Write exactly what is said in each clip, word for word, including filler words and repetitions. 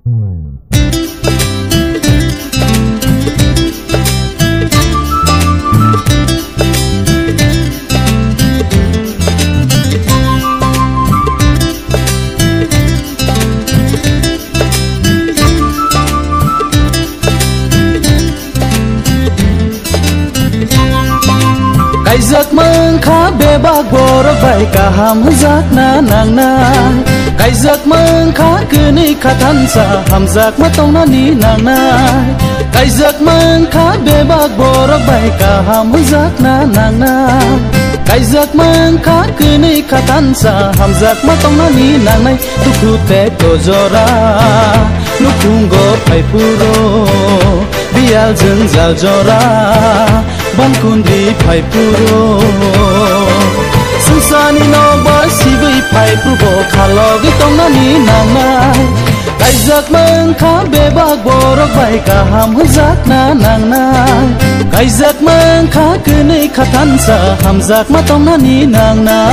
Kaijak mankha bebak borok bai kaham hwnjakna nangnai. Kaijak mankha kwnwi khathansa hamjakma tongnani nangnai. Kaijak mankha bebak borok bai kaham hwnjakna nangnai. Kaijak mankha kwnwi khathansa hamjakma tongnani nangnai. Dukhu tei tojora nukhungo phaiphuru, biyal jwngjal jora bankundi phaiphuru. Swngcharni nokbar sibwi phaiphuru bo khalogwi tongnani nangnai. Kaijak mankha bebak borok bai kaham hwnjakna nangnai. Kaijak mankha kwnwi khathansa hamjakma tongnani nangnai.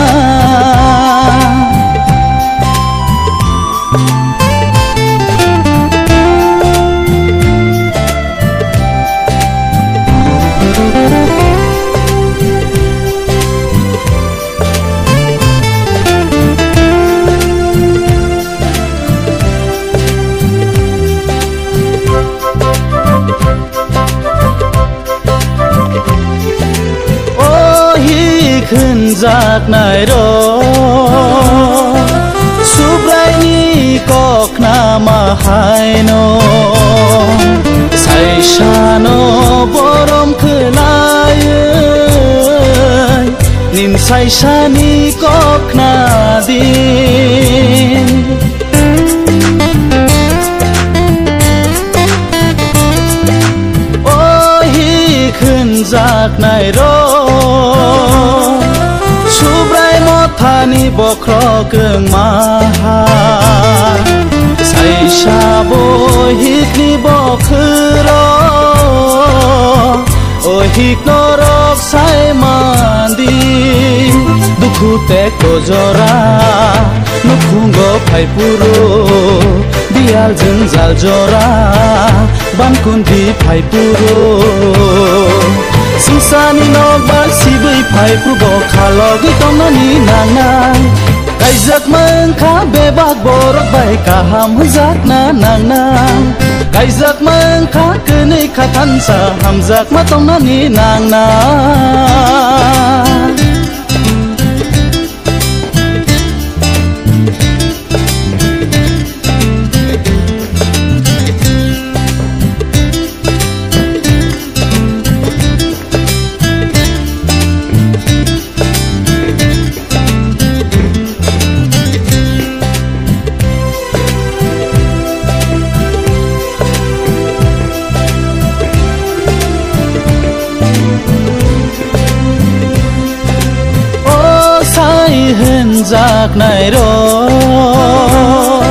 O hik hwnjaknai rok, Subraini kok khnama haino, saisano borom khwlaiwi, nin saisani kok khnadi. O hik hwnjaknai rok, Subrai mothani bokhorok wngma ha, saisa bo hikni bokhorok. O hik norok sai mandi, dukhu tei tojora nukhungo phaiphuru, biyal jwngjal jora bankundi phaiphuru. Swngcharni nokbar sibwi phaiphuru bo khalogwi tongnani nangnai. Kaijak mankha bebak borok bai kaham hwnjakna nangnai. Kaijak mankha kwnwi khathansa hamjakma tongnani nangnai. O sai hwnjaknai rok,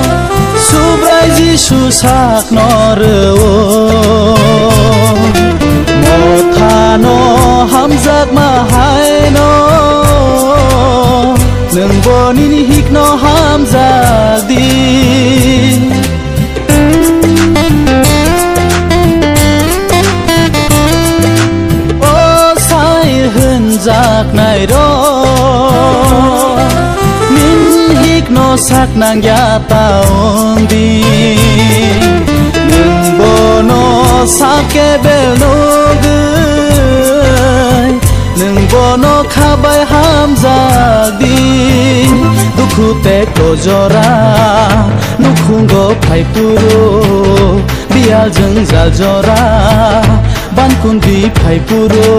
Subrai Jisu sakno rwo, mothano hamjakma haino, nwng bo nini hikno hamjak di. O sai hwnjaknai rok, nin hikno sak nangya ta wng di. Nwng bono sak kebel nugwi, nwng bono khabai hamjak di. Dukhu tei tojora nukhungo phaiphuru, biyal jwngjal jora bankundi phaiphuru.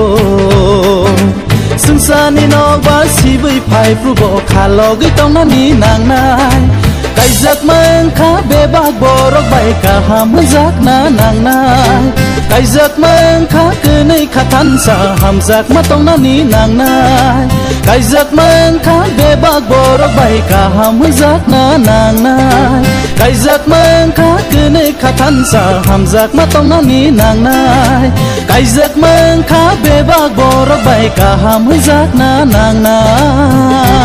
Swngcharni nokbar sibwi phaiphuru bo khalogwi tongnani nangnai. Kaijak mankha bebak borok bai kaham hwnjakna nangnai. Kaijak mankha kwnwi khathansa hamjakma tongnani nangnai. Kaijak mankha bebak borok bai kaham hwnjakna nangnai. Kaijak mankha kwnwi khathansa hamjakma tongnani nangnai. Kaijak mankha bebak borok bai kaham hwnjakna nangnai.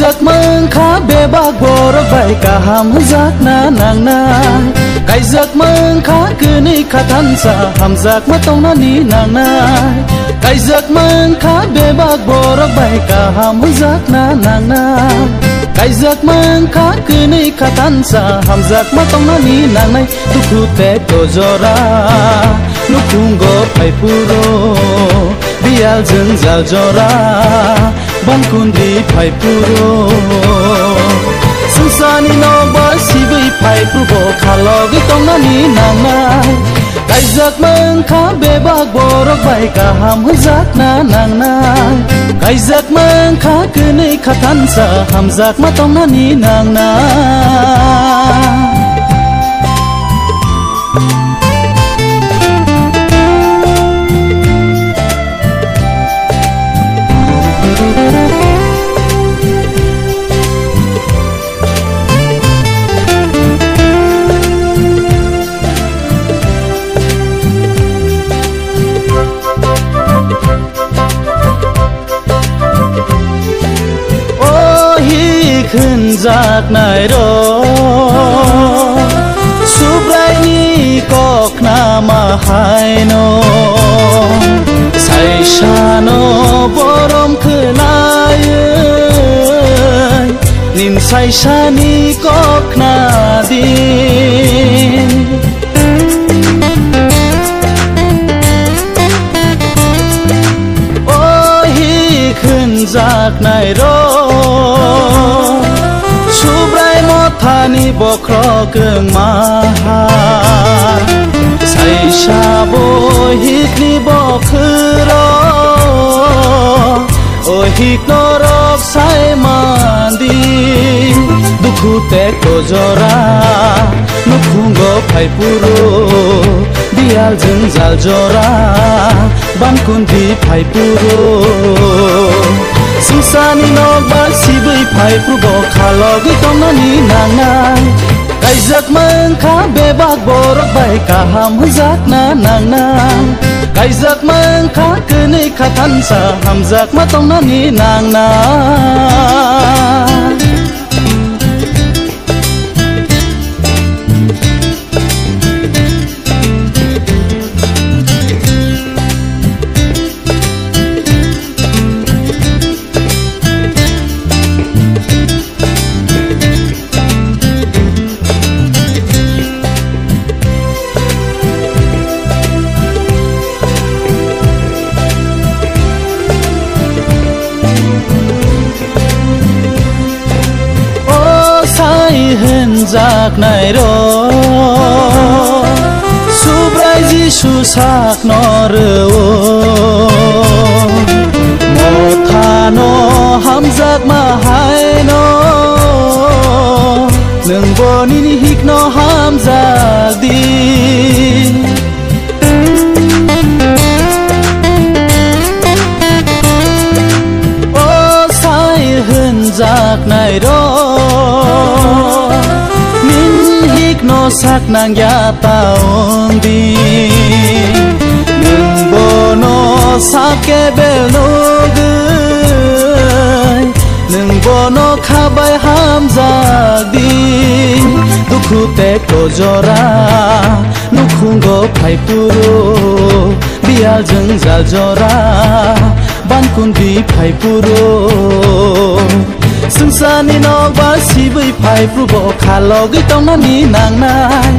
Kaijakma wngkha bebak borok bai kaham hwnjakna nangnai. Kaijakma wngkha kwnwi khathansa hamjakma tongnani nangnai. Kaijakma wngkha bebak borok bai kaham hwnjakna nangnai. Kaijakma wngkha kwnwi khathansa hamjakma tongnani nangnai. Dukhu tei tojora nukhungo phaiphuru, biyal jwngjal jora bangkundi phaiphuru. Swngcharni nokbar sibwi phaiphuru bo khalogwi tongnani nangnai. Kaijakma wngkha bebak borok bai kaham hwnjakna nangnai. Kaijakma wngkha kwnwi khathansa hamjakma tongnani nangnai. O hik hwnjaknairok Subraini kok khnama haino saisano borom khwnaiwi nim saisani kok khnadi. O hik hwnjaknairok Subrai mothani bokhorok wngma ha. Saisa bo hikni bokhorok, o hik norok sai mandi. Dukhu tei tojora nukhungo phaiphuru, biyal jwngjal jora bangkundi phaiphuru. Swngcharni nokbar sibwi phaiphuru bo khalogwi tongnani nangnai. Kaijakma wngkha bebak borok bai kaham hwnjakna nangnai. Kaijakma wngkha kwnwi khathansa hamjakma tongnani nangnai. O sai hwnjaknairok Subrai Jisu sakno rwo. Mothano hamjakma haino nwng bo nini hikno hamjak di. O sai hwnjaknairok, nin hikno sak nangya ta wng di. Nwng bono sak kebel nugwi, nwng bono khabai hamjak di. Dukhu tei tojora nukhungo phaiphuru, biyal jwngjal jora bangkundi phaiphuru. Swngcharni nokbar sibwi phaiphuru bo khalogwi tongnani nangnai.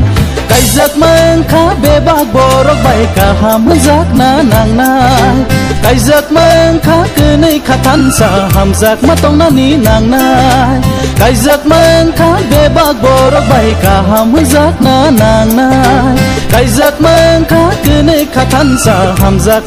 Kaijakma wngkha bebak borok bai kaham hwnjakna nangnai. Kaijakma wngkha kwnwi khathansa hamjakma tongnani nangnai. Kaijakma wngkha bebak borok bai kaham hwnjakna nangnai. Kaijakma wngkha kwnwi khathansa hamjak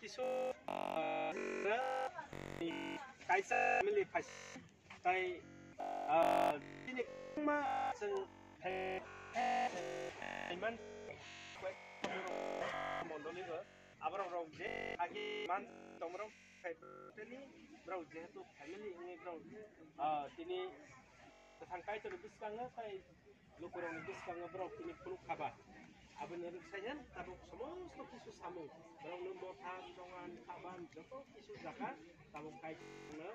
Kisu, ah, kaisa family phai-, tai, ah, chini kwbangma chwng phai-, phaiman mondoli rok. Aborok rok je agi man tongmorok khai tini borok jehetu family wngwi borok, ah, tini kwthang Kaitorni bwskango tei lukurokni bwskango borok tini phunuk khaba. Aboni rwksayan tabuk somosto kisu samung borokno motha, chongan, khaban joto kisu jaga tabuk Kaitorno,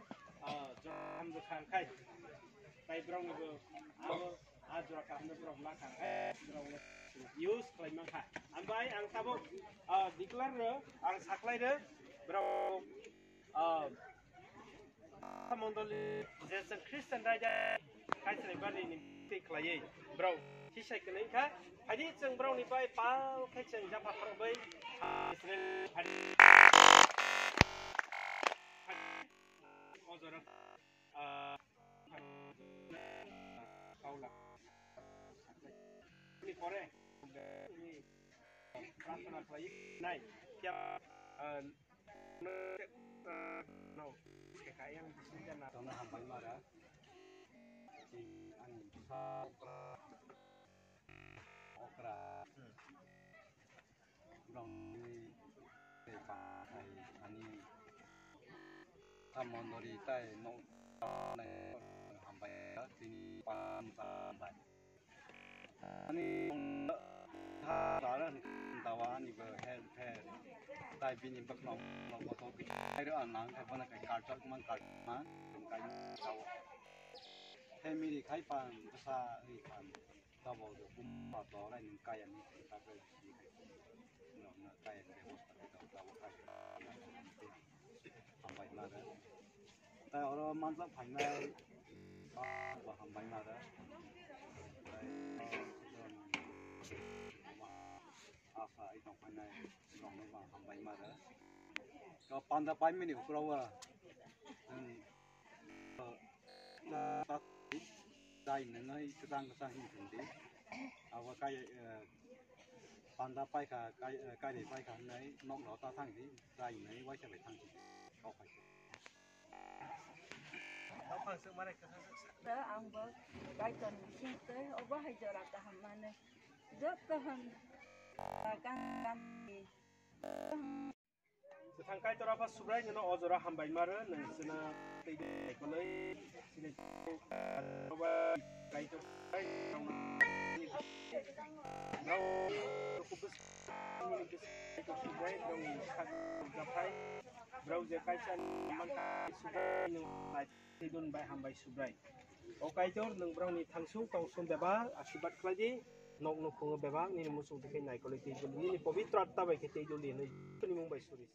ah, jora hamrwkha khai. Tai boroknibo abo a jora kaham borok ma kha khai borokno use khlai mankha. Ambai ang tabuk, ah, declare rw, ang saklai rw, borok, ah, mondoli je chwng Christian raida kaichwlai bari ni twi khlaiwi borok thisai kwnwi kha. Phaidi chwng borokni bai pal khai chwng japha khorokbai Israel phaidi o jora, ah, Paula. Ni pore, ni prarthana khlai nai. Kya, ah, no, no, kaya yang bisinja na. Tongna hambai mara. Ani sa okra, okra. Borokni tei pa hai ani ta mondoli tai nok hambai tini pa hambai ani ha rara dawa ani bo help help tai bini bokno nok bo to ai ro nang khai bana kai karchak man karchak man kai dawa family khai pa bwsa ri pan. Tabok bumba torai nwng kaya ni ta kai si kai. Nwng na kaya ni bebosta kai ta tabok kai. Hambai ma da. Tai oro manjak phainai ba hambai ma da. Tai asa ai tong phainai rong ba hambai ma da. Ka panda pai mini ukra wa. Nwng Chai nwngnai kwchang kwchang hin thwngdi. Abo kai, eh, panda paikha, kai, eh, kairwi paikha hwnwi nokno ta thangdi, chai nwngnai waisa bai thangdi. Kok hai. Da ang bo Kaitorni bising tei obo hai jora kaham mane. Joto kaham, ah, kaham ni. Kwthang Kaitor Apha Subrai nono o jora hambai ma rw, nwng chwna tei tei koloi chini Kaitor Subrai rok Kaitor Subrai rokni sak japhai rok je kaisa man Subrai nwng nai tei dun bai hambai Subrai. O Kaitor nwng borokni thangsu tongsong bebak asirwad khlai di, nok nukhungo bebak nini muchung twi khe naikolwi tei duli, nini pobitro atma bai khe tei duli hwnwi Jisuni mung bai suri.